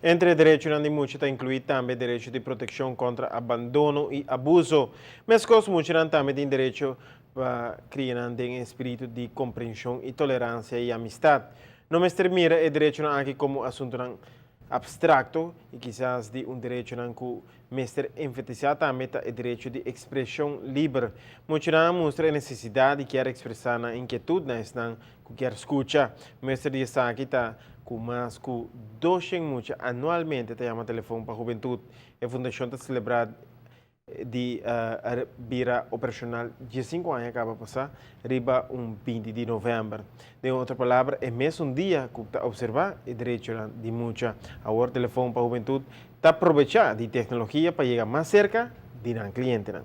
Entre derechonan di mucha ta inkluí tambe derecho di protekshon kontra abandono i abuso. Meskos muchanan tambe tin derecho pa kria nan den e spiritu di komprenshon i toleransia i amistat. No mester mira e derechonan aki komo asuntunan abstrakto i kisas di un derechonan ku mester enfatisá tambe ta e derecho di ekspreshon liber. Muchanan a mustra e nesesidat di kier ekspresá nan inkietut na esnan ku kier skucha. Muestra di esaki ta ku mas ku doshen mucha anualmente ta yama Telefon pa Hubentut. E fundashon ta selebrá di bira operashonal diesinku aña kaba pasá riba un 20 di novèmber. Den otro palabra, e mesun dia ku ta opservá e derechonan di mucha. Awor Telefon pa Hubentut ta probechá di teknologia pa yega mas serka di nan klientenan.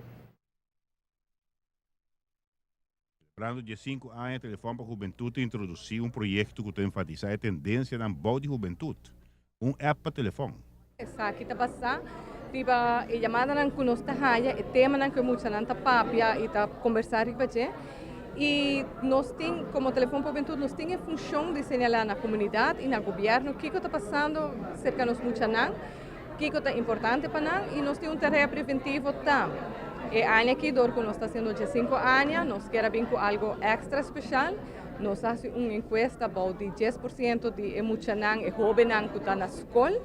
Celebrando 15 aña, Telefon pa Hubentud ta introduci un proyecto cu ta enfatisa e tendencianan bou di hubentud, un app pa telefon. Esaki ta basá riba e yamadanan ku nos ta haya, e temanan ku e muchanan ta papia i ta kombersá riba dje. I nos tin, komo Telefon pa Hubentud, nos tin e funshon di señalá na komunidat i na gobièrnu kiko ta pasando serka nos muchanan. Kiko ta importante pa nan i nos tin un tarea preventivo tambe. E aña aki dor ku nos ta hasiendo 15 aña nos kier a bin ku algo extra speshal. Nos a hasi un enkuesta bou di 10% di e muchanan, e hobennan ku ta na skol.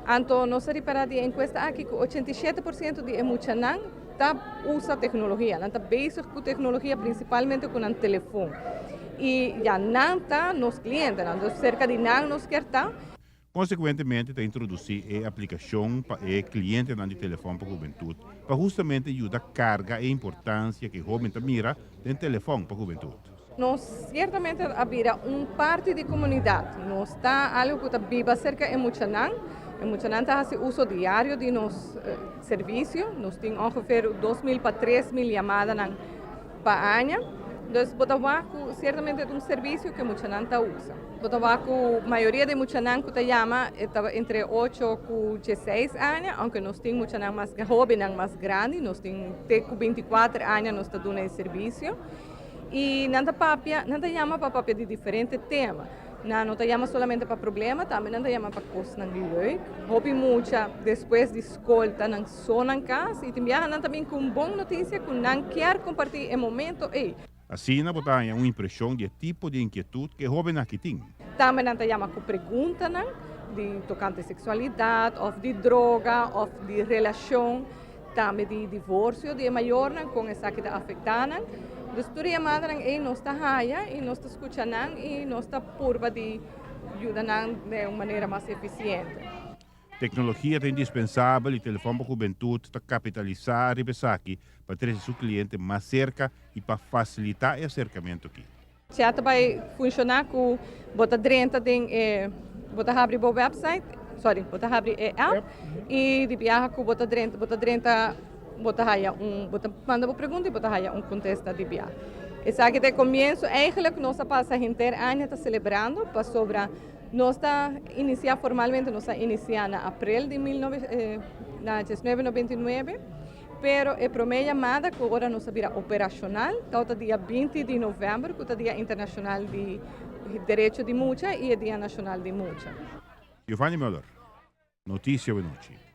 Anto nos a ripará di e enkuesta aki ku 87% di e muchanan ta usa teknologia. Nan ta bezig ku teknologia prinsipalmente ku nan telefon. I ya nan ta nos klientenan, dus serka di nan nos kier ta. Konsekuentemente ta introdusí e aplikashon pa e klientenan di Telefòn pa Hubentut pa hustamente yuda karga e importansia ku e hóben ta mira den Telefòn pa Hubentut. Nos siertamente a bira un parti di komunidat. Nos ta algu ku ta biba serka e muchanan. E muchanan ta hasi uso diario di nos servisio. Nos tin ongeveer 2000 pa 3000 yamadanan pa aña. Dus bo ta wak ku siertamente ta un servisio ku e muchanan ta usa. Bo ta wak ku mayoria di e muchanan ku ta yama e ta entre ocho ku dieseis aña, aunke nos tin muchanan mas hobennan mas grandi, nos tin te ku 24 aña nos ta duna e servisio. I nan ta papia, nan ta yama pa papia di diferente tema. Nan no ta yama solamente pa problema, tambe nan ta yama pa kosnan leuk. Hopi mucha despues di skol ta nan so nan kas i tin biaha nan ta bin ku un bon notisia ku nan kier kompartí e momento ei. Asina bo ta haña un impreshon di e tipo di inkietut ku e hóbennan aki tin. Tambe nan ta yama ku preguntanan di tokante seksualidat òf di droga òf di relashon. Tambe di divorsio di e mayornan, kon esaki ta afektá nan. Dus tur e yamadanan ei nos ta haya i nos ta skucha nan i nos ta purba di yuda nan den un manera mas efisiente. Teknologia ta indispensabel i Telefòn pa Hubentut ta kapitalisá riba esaki pa trese su kliente mas serka i pa fasilitá e aserkamentu aki. Chat ta bai funciona cu bo ta drenta den e, bo ta habri bo website, sorry, bo ta habri e app y di biaha cu bo ta drenta, bo ta drenta, bo ta haya un, bo ta manda bo pregunta y bo ta haya un contesta di biaha. Esaki ta e comienzo, eigenlijk nos a pasa henter aña ta celebrando pasobra nos ta inicia formalmente, nos a inicia na april di mil nove, na 1999. Pero e promé yamada ku ora nos a bira operashonal tabata dia 20 di novèmber ku ta Dia Internashonal di Derecho di Mucha i e Dia Nashonal di Mucha. Giovanni Muller, Noticia Awenochi.